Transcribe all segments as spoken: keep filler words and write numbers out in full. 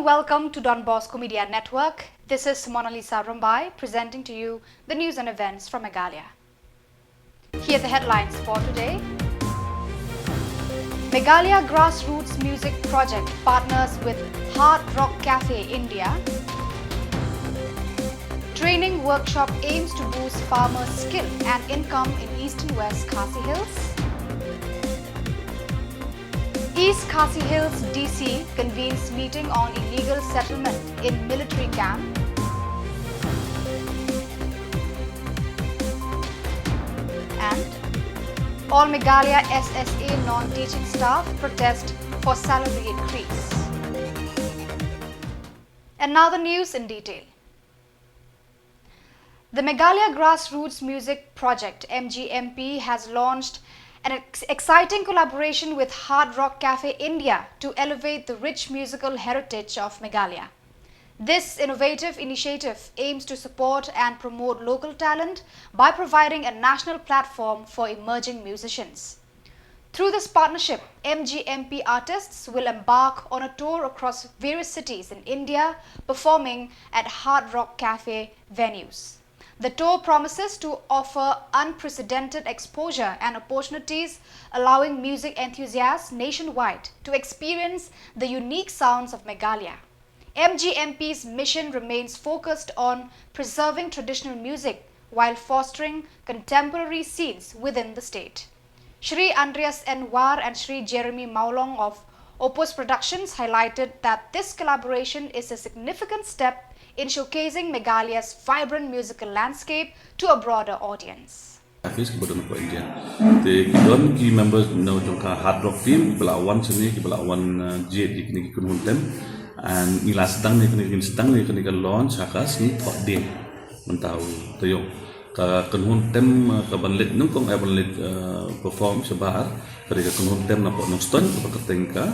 Welcome to Don Bosco Media Network. This is Mona Lisa Rumbai presenting to you the news and events from Meghalaya. Here are the headlines for today. Meghalaya Grassroots Music Project partners with Hard Rock Cafe India. Training workshop aims to boost farmers' skill and income in East and West Khasi Hills. East Khasi Hills D C convenes meeting on illegal settlement in military camp. And All Meghalaya S S A non-teaching staff protest for salary increase. And now the news in detail. The Meghalaya Grassroots Music Project, M G M P, has launched an ex- exciting collaboration with Hard Rock Cafe India to elevate the rich musical heritage of Meghalaya. This innovative initiative aims to support and promote local talent by providing a national platform for emerging musicians. Through this partnership, M G M P artists will embark on a tour across various cities in India, performing at Hard Rock Cafe venues. The tour promises to offer unprecedented exposure and opportunities, allowing music enthusiasts nationwide to experience the unique sounds of Meghalaya. M G M P's mission remains focused on preserving traditional music while fostering contemporary scenes within the state. Shri Andreas N War and Shri Jeremy Mawlong of Opus Productions highlighted that this collaboration is a significant step in showcasing Meghalaya's vibrant musical landscape to a broader audience. Office kiba don hapoh India. Te ki don ki members na jong ka Hard Rock team kiba la wan shane, kiba la wan, uh, jied ïa kine ki kynhun tem. And ngi la sdang ne kine, ngi sdang ne kine ka launch ha ka sngi Thohdieng mynta u taïew. Ka kynhun tem, uh, ka ban leit nyngkong, eh, ban leit, uh, perform shabar, ka dei ka kynhun tem na hapoh Nongstoiñ kaba kyrteng ka,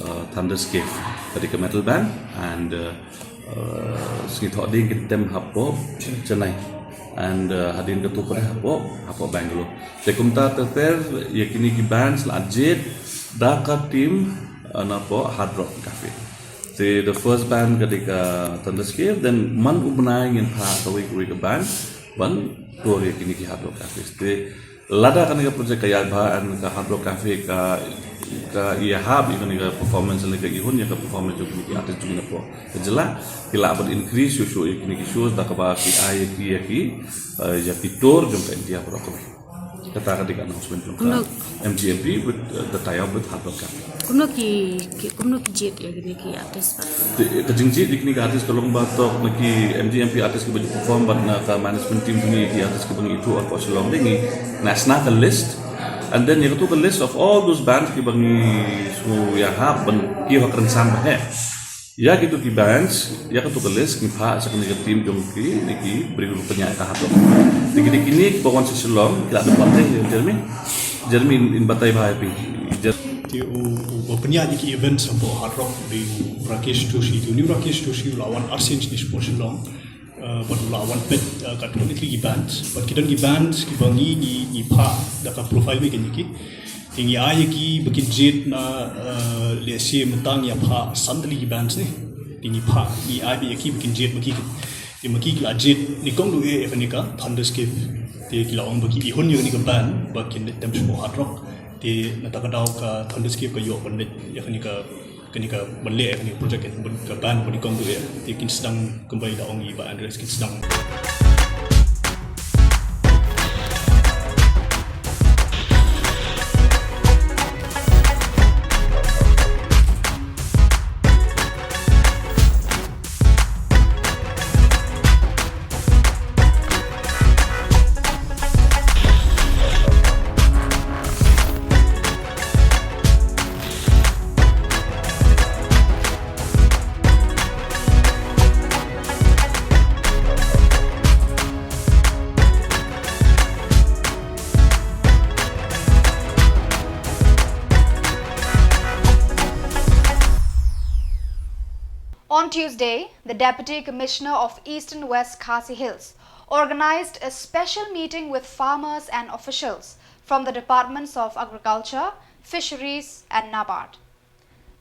uh, Thunderscape. Ka dei ka metal band and, uh, uh, sngi Thohdieng kin tem hapoh Chennai. And, uh, hadien katto pat hapoh, hapoh Bangalore. Te kumta ter ter ïa kine ki bands la jied da ka team, uh, na hapoh Hard Rock Cafe. Te the first band ka dei ka Thunderscape, then man u bnai ngin phah kawei kawei ka band ban tour ïa kine ki Hard Rock Cafes. Te lada kane ka project ka ïaid bha and ka Hard Rock Cafe ka, ka ïahap ïa kane ka performance, lane ka ihun ïa ka performance jong kine ki artist jong ngi na hapoh ka jylla, ki lah ban increase shuh shuh ïa kine ki shows da kaba ki ai ïa ki, ïa ki, uh, ïa ki tour jong ka India baroh kawei. Kata ka dei ka announcement jong ka M G M P with, uh, the tie up with Hard Rock Cafe. Kumno ki, ki, kumno ki jied ïa kine ki artist pat? Te, ka jingjied ïa kine ki artist ka long ba tok na ki M G M P artist kiba ju perform bad na ka management team jong ngi, ki artist kiba ngi ithuh hapoh Shillong, te ngi nang shna ka list. And then ïa katu ka list of all those bands kiba ngi sngew ïahap ban kiew ha ka rynsan ba heh. Ïa kitu ki bands, ïa katu ka list ngi phah sha kane ka team jong kine ki briew ba pynïaid ka Hard Rock. Te kine, kine kiba wan sha Shillong ki la dep batai, Jeremy. Jeremy in, in batai bha ïa phi. Jer- Te u, u, uba pynïaid ïa ki events hapoh Hard Rock u dei u Rakesh Doshi. Te une u Rakesh Doshi u la wan arsien shane shapoh Shillong. Uh, bad u la wan peit, uh, katto katne tylli ki bands. Bad ki don ki bands kiba ngi, ngi, ngi phah da ka profile ba ïeit ïa ki. Te ngi ai ïa ki ba kin jied na, uh, lehse mynta ngi ïa phah san tylli ki bands ne. Te ngi phah, ngi ai beit ïa ki ba kin jied ma ki. Te ma ki ki la jied nyngkong duh eh ïa kane ka Thunderscape. Te ki la ong ba ki ihun ïa kane ka band ba kin leit tem shapoh Hard Rock. Te na kata ka daw ka Thunderscape ka ïoh ban leit ïa kane ka, kane ka ban leh ïa kane ka project, ban, ka band ba nyngkong duh eh. Te kin sdang kumba i da ong i Bah Andreas, kin sdang. On Tuesday, the Deputy Commissioner of Eastern West Khasi Hills organized a special meeting with farmers and officials from the Departments of Agriculture, Fisheries and NABARD.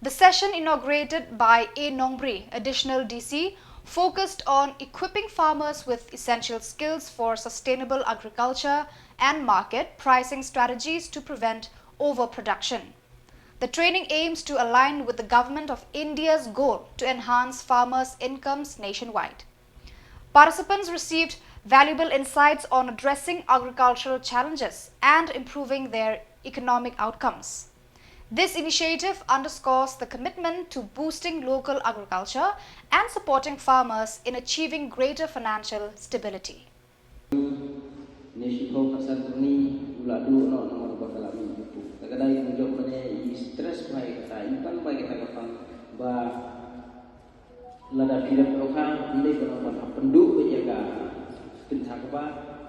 The session, inaugurated by A Nongbri, Additional D C, focused on equipping farmers with essential skills for sustainable agriculture and market pricing strategies to prevent overproduction. The training aims to align with the Government of India's goal to enhance farmers' incomes nationwide. Participants received valuable insights on addressing agricultural challenges and improving their economic outcomes. This initiative underscores the commitment to boosting local agriculture and supporting farmers in achieving greater financial stability. Ni shi ko ka san ni ula du no no ba ka la mi ku. Ta ka dai ku jok mane i stress bai ka ta i pan bai ka ta ka pang ba lada phi da pro ka ndai ko no ban hap pendu ka jaga pin ta ka ba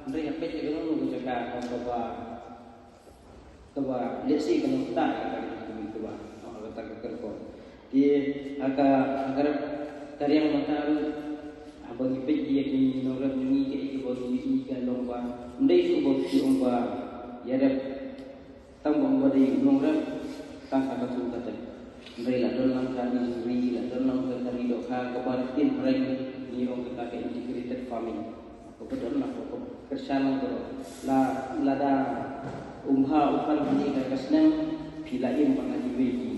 ndai hap pet ka no ka jaga ka ba Kaba lehse ka nongta ka ka ka ba ka ta ka ka ko. Te ha ka ha ka rep ka riang mata ru haba ngi peit ïa ki nongrep ngi ka ka ba ngi i ka long ba ndei shu ba ki ong ba ïa rep tang ba ong ba dei nongrep tang ka ka tu ka te. Ndei la don lang ka ni ri la don lang ka ka ri do ka ka ba tim reng ni ong ka ka integrated farming. Ko ka don la ko kyrshan ko la lada um ha u phan ni ka ka sneng phi la im pat na ki wei ki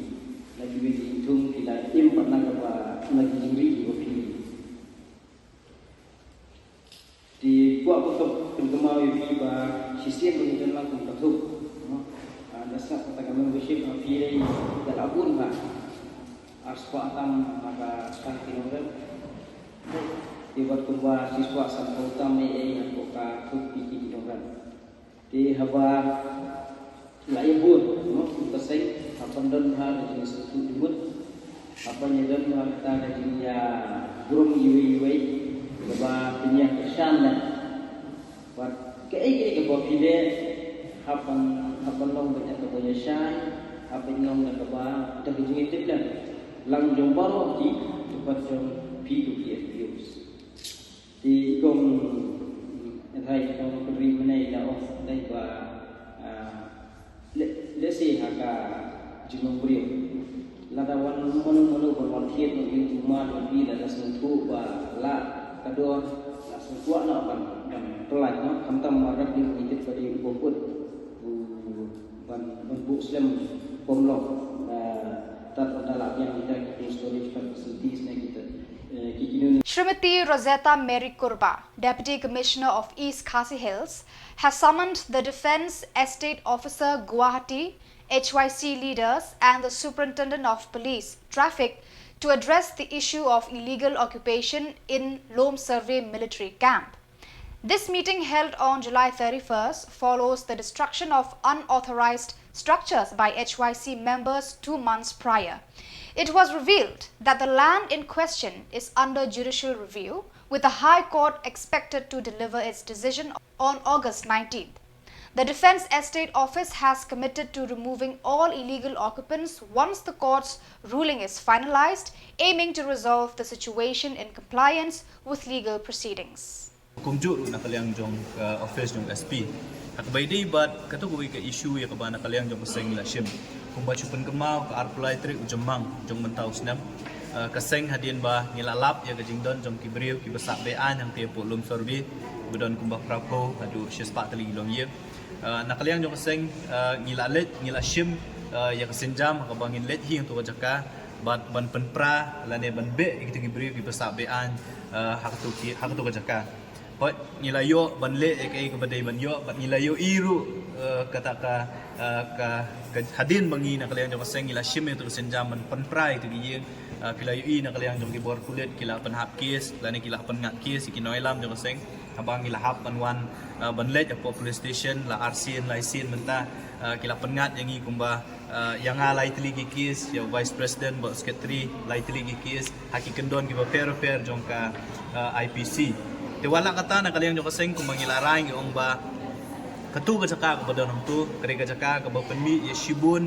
na ki wei ki thung phi la im pat na ka ba na ki jingri ki ba phi. Ti kwah ko ka pynkynmaw ïa phi ba shisien ba ngi don la kum ka thuk. Da sngap kata ka membership ha phi dei da la bun ba ar spah tam ha ka tang ki nongrep. Te wat kumba shisha sam pau tam ei ei ha ka thuk ki ki dong ran. Te haba la ïa bun mo kum ka seng haba don ha ka jingsngewthuh jingmut haba ïa don ha ka ta ka jingïa burom iwei iwei kaba pynïa kyrshan leh. Bad kaei kaei kaba phi leh hap ban hap ban long bad kaba ïa shai hap ban long da kaba da ka jingïatip lem lang jong baroh ki ki pat jong phi ki F P Os. Te i kong Ethai i kong Kudri mynne i la ong dei ba ah, le- lehse ha ka jinglong briew. Lada wan mano mano ban wan thied noh ïa u ma jong phi lada sngewthuh ba lah ka dor lah sngewthuh noh ban ban pynlait noh khamtam ma rep ïa u ngi tip ba dei u bok ut u ban ban buh slem bom lok. Tat da lah biang kita ki cold storage facilities ne kita eh, ki kinu ni. Shrimati Rosetta Mary Kurba, Deputy Commissioner of East Khasi Hills, has summoned the Defence Estate Officer, Guwahati, H Y C leaders and the Superintendent of Police, Traffic, to address the issue of illegal occupation in Lom Survey military camp. This meeting, held on July thirty-first, follows the destruction of unauthorized structures by H Y C members two months prior. It was revealed that the land in question is under judicial review, with the High Court expected to deliver its decision on August nineteenth. The Defence Estate Office has committed to removing all illegal occupants once the court's ruling is finalised, aiming to resolve the situation in compliance with legal proceedings. Kumjuh ruh na ka liang jong ka office jong S P. Ha kaba ïadei bad kato kawei ka issue ïa kaba na ka liang jong ka seng ngi la shim. Kumba shu pynkynmaw ka arphew lai tarik u Jymmang jong mynta u snem. Ka seng hadien ba ngi la lap ïa ka jingdon jong ki briew kiba sah be-aiñ hangtei hapoh Lum Sorbi ba don kumba phra phew haduh shispah tylli ki longïing. Na ka liang jong ka seng ngi la leit ngi la shim ïa ka sienjam ha kaba ngin leit hi hangto ka jaka bad ban pynpra lane ban beh ïa kito ki briew kiba sah be-aiñ ha kato ki ha kato ka jaka. Hooid ngi la ïoh ban leh ïa kaei kaba dei ban ïoh bad ngi la ïohi ruh kata ka ka hadien ba ngi na ka liang jong ka seng ngi la shim ïa kato ka sienjam ban pynpra ïa kato ki ïing. Phi la ïohi na ka liang jong ki bor pulit ki la pynhap kes lane ki la pynngat kes ïa ki nongïalam jong ka seng. Haba ngi la hap ban wan ban leit hapoh police station la arsien laisien mynta ki la pynngat ïa ngi kumba ïa nga lai tylli ki kes ïa u vice president bad secretary lai tylli ki kes ha ki kyndon kiba pher bapher jong ka I P C. Te wat la kata na ka liang jong ka seng kumba ngi la rai ngi ong ba kato ka jaka kaba don hangto ka dei ka jaka kaba pynmih ïa shibun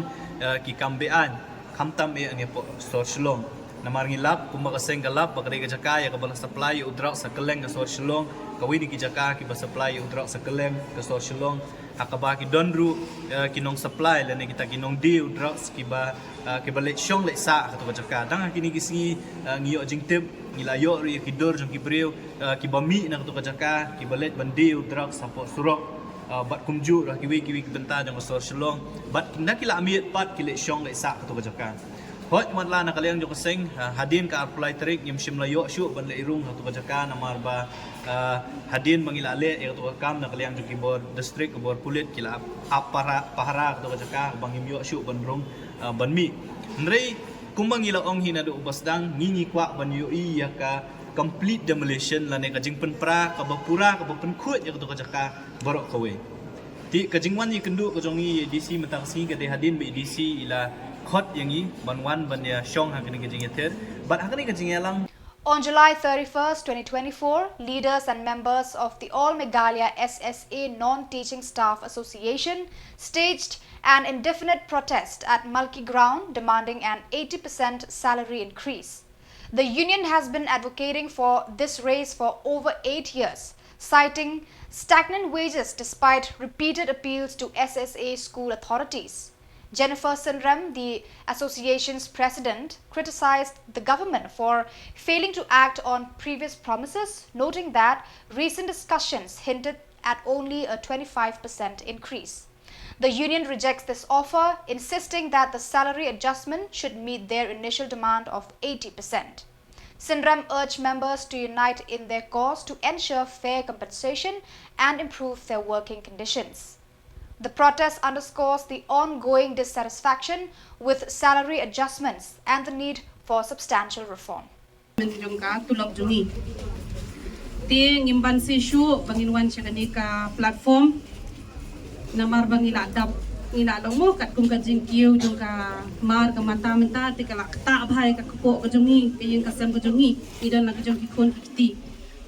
ki kam be-aiñ khamtam eh hangne hapoh sor Shillong. Namar ngi lap, kumba ka seng ka lap, ba ka dei ka jaka ïa kaba la supply ïa u drugs ha kylleng ka sor Shillong, kawei na ki jaka kiba supply ïa u drugs ha kylleng ka sor Shillong, ha kaba ki don ruh, eh, ki nong supply lane kita ki nong die u drugs kiba, eh, kiba leit shong leit sah ha kato ka jaka. Tang ha kine ki sngi, eh, ngi ïoh jingtip, ngi la ïoh ruh ïa ki dur jong ki briew, eh, kiba mih na kato ka jaka, kiba leit ban die u drugs hapoh surok, eh, bad kumjuh ruh ha kiwei kiwei ki bynta jong ka sor Shillong, bad na ki la miet pat ki leit shong leit sah ha kato ka jaka. Hooid, matlah na ka liang jong ka seng, ha, hadien ka arphew lai tarik ngim shym la ïoh shuh ban leit rung ha kato ka jaka namar ba, ha, hadien ba ngi la leh ïa kato ka kam na ka liang jong ki bor district, ki bor pulit ki la ap, ap pahara, pahara ha kato ka jaka ba ngim ïoh shuh ban rung, ha, ban mih. Hynrei kumba ngi la ong hi naduh ba sdang, ngi ngi kwah ban ïohi ïa ka complete demolition lane ka jingpynpra kaba pura kaba pynkhuid ïa kato ka jaka baroh kawei. Te ka jingwan ïakynduh ka jong ngi ïa i D C mynta ka sngi ka dei hadien ba i D C i la khot ïa ngi ban wan ban ïa shong ha kane ka jingïathir bad ha kane ka jingïalang. On July thirty-first, twenty twenty-four, leaders and members of the All Meghalaya S S A Non-Teaching Staff Association staged an indefinite protest at Malki Ground, demanding an eighty percent salary increase. The union has been advocating for this raise for over eight years, citing stagnant wages despite repeated appeals to S S A school authorities. Jennifer Synrem, the association's president, criticized the government for failing to act on previous promises, noting that recent discussions hinted at only a twenty-five percent increase. The union rejects this offer, insisting that the salary adjustment should meet their initial demand of eighty percent. Synrem urged members to unite in their cause to ensure fair compensation and improve their working conditions. The protest underscores the ongoing dissatisfaction with salary adjustments and the need for substantial reform. Jong ka tulop jong ngi. Te ngim banse shuh ba ngin wan sha kane ka platform. Namar ba ngi la dap, ngi la long mo katkum ka jingkiew jong ka mar ka mata mynta, te ka la ktah bha ïa ka kpoh ka jong ngi, ka ïing ka sem ka jong ngi. Ngi don la ka jong ki khun ki kti.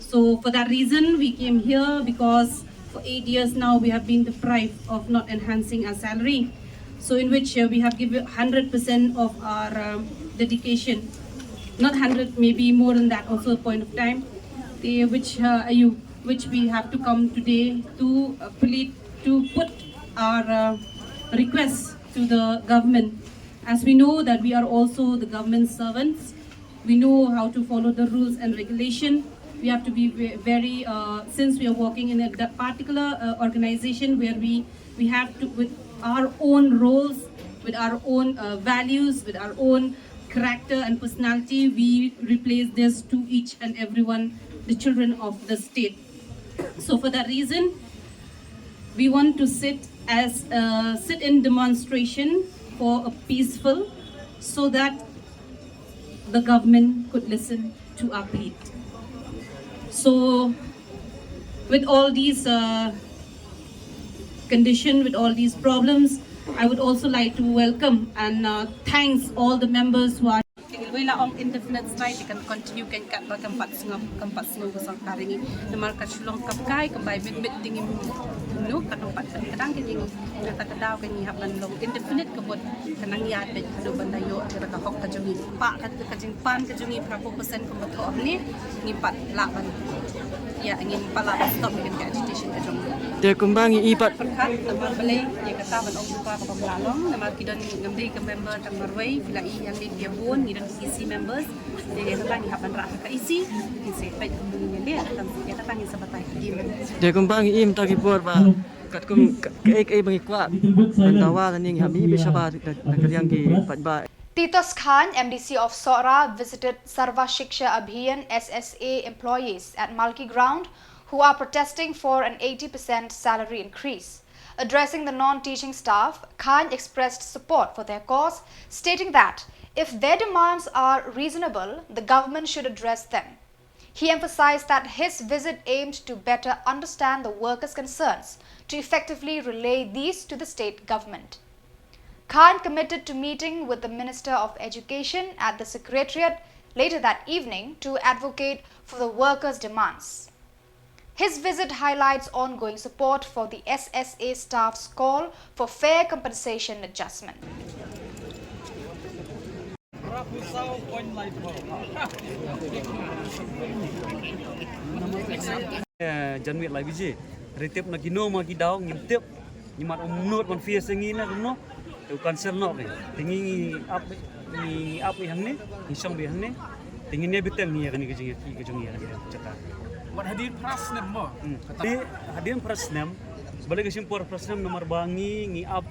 So for that reason we came here, because for eight years now we have been deprived of not enhancing our salary. So in which, uh, we have given hundred percent of our, um, dedication, not hundred, maybe more than that also a point of time, the, which, uh, you, which we have to come today to, uh, plead, to put our, uh, requests to the government, as we know that we are also the government servants. We know how to follow the rules and regulation. We have to be ve-, very, uh, since we are working in a, that particular, uh, organization where we, we have to, with our own roles, with our own, uh, values, with our own character and personality, we replace this to each and everyone, the children of the state. So for that reason, we want to sit as a sit-in demonstration for a peaceful, so that the government could listen to our plea. So, with all these, uh, condition, with all these problems, I would also like to welcome and, uh, thanks all the members who are Te ngi lwai la ong indefinite strike, te kan continue kan kat ba kan pat sngap, kan pat sngap ka sorkar ngi. Namar ka Shillong kap kai, kan bai mit mit ding im nu, kan pat kan kadang kan ngi. Nata ka daw kan ngi hap ban long indefinite ka bot, kan nang ïa te ka do ban da ïoh ka hok ka jong ngi. Pa ka, ka jingpan ka jong ngi, pra percent kan pat hok ni, ngi pat la ban. Ïa, ngi pat la ban stop ngi ka agitation ka jong ngi. Te kumba ngi i pat. Pyrkhat, namar balei, ïa kata ban ong rupa ka ba la long, namar ki don ngam dei ka member tang marwei, phi la i ïa ngi ïa bun, ngi don E C members, te ïa kata ngi hap ban rah ka E C, ngi sa peit kumno ngi leh, kata ïa kata ngi sa batai ki members. Te kumba ngi im ta ki por ba, katkum ka, kaei kaei ba ngi kwah, ban dawa lane ngi hap mih beit shabar na, na ka liang ki paidbah. Titos Khan, M D C of Sohra, visited Sarva Shiksha Abhiyan, S S A, employees at Malki Ground who are protesting for an eighty percent salary increase. Addressing the non-teaching staff, Khan expressed support for their cause, stating that if their demands are reasonable, the government should address them. He emphasized that his visit aimed to better understand the workers' concerns to effectively relay these to the state government. Khan committed to meeting with the Minister of Education at the Secretariat later that evening to advocate for the workers' demands. His visit highlights ongoing support for the S S A staff's call for fair compensation adjustment. Eh, janmiet lai biji. Ritip na kino ma ki daw ngim tip. Ngi mat um nut man fia se ngi na kumno. Te u cancel nok ni. Te ngi ngi ap ngi ap ngi hangne. Ngi shong bi hangne. Te ngi ne biteng ngi ya kani ka jing ya ki ka jong ya kani ka jata. Wat hadien prasnem mo. Hmm. Te hadien prasnem. Balik ka simpor prasnem namar ba ngi ngi ap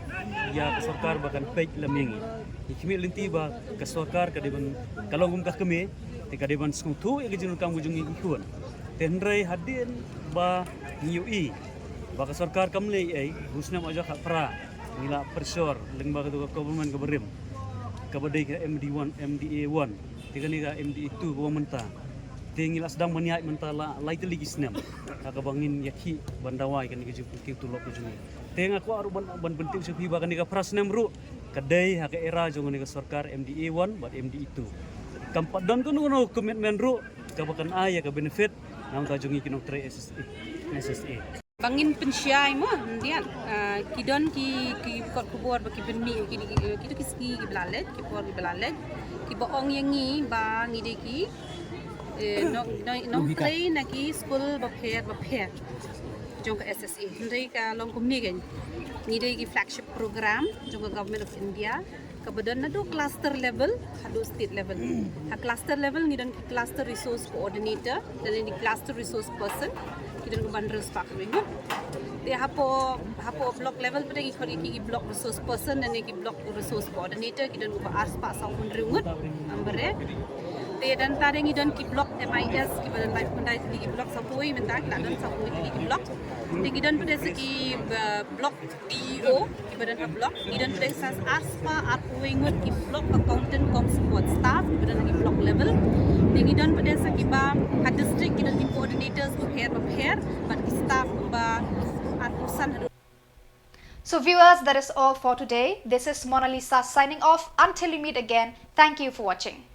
ya ka sorkar ba kan pek lam ngi. Ngi kimi linti ba ka sorkar ka dei ban ka long kum ka keme. Te ka dei ban sngewthuh ya ka jing kam ka jong ngi ki khun. Te hynrei hadien ba ngi yu i ba ka sorkar kam lei ei, husnam aja kha pra, ngi la pressure, leng ba ka tu ka government ka barim, ka ba dei ka M D one, M D A one, te kani ka M D A two ka ba mynta. Te ngi la sedang ban ïaid mynta la, lai tylli ki snem. Ha ka ba ngin ïa ki ban dawai kani ka jingpynting tulop ka jong ngi. Te nga kwah ruh ban, ban pynting sha phi ba kani ka pra snem ruh, ka dei ha ka era jong kani ka sorkar M D A one, bad M D A two. Kam pat don kano kano commitment ruh, ka ba kan ai ïa ka benefit, na ka jong ngi ki nongtrei S S A, S S A. Ba ngin pynshai mo, ndian, ah, ki don ki, ki kot khubor ba ki pynmih, ki, ki, ki, ki, ki, ki ba la leit, ki por ki ba la leit, ki ba ong ïa ngi ba ngi dei ki, eh, nong, nong, nongtrei na ki skul ba pher, ba pher. Jong ka S S A. Hynrei ka long kumne kan. Ngi dei ki flagship program, jong ka Government of India. Ka ba don naduh cluster level haduh state level. Ha cluster level ngi don ki cluster resource coordinator, lane ki cluster resource person, ki don kumba hynriew spah kawei ngut. Te hapoh, hapoh block level pat ngi khot ïa ki, ki block resource person lane ki block resource coordinator, ki don kumba ar spah saw phew hynriew ngut. Namar te don, te ngi don ki block M I S, ki ba don lai phew khyndai tylli ki block, saw phew wei mynta, ki la don saw phew wei tylli ki block. Te ngi don pat sa ki, uh, block D E O, ki ba don ha block, ngi don pat sa ar spah ar phew wei ngut ki block accountant cum support staff, ki ba don ha ki block level. Te ngi don pat sa ki ba ha district, ki don ki coordinators ba pher ba pher, bad ki staff ba ar phew san haduh. So viewers, that is all for today. This is Mona Lisa signing off. Until we meet again, thank you for watching.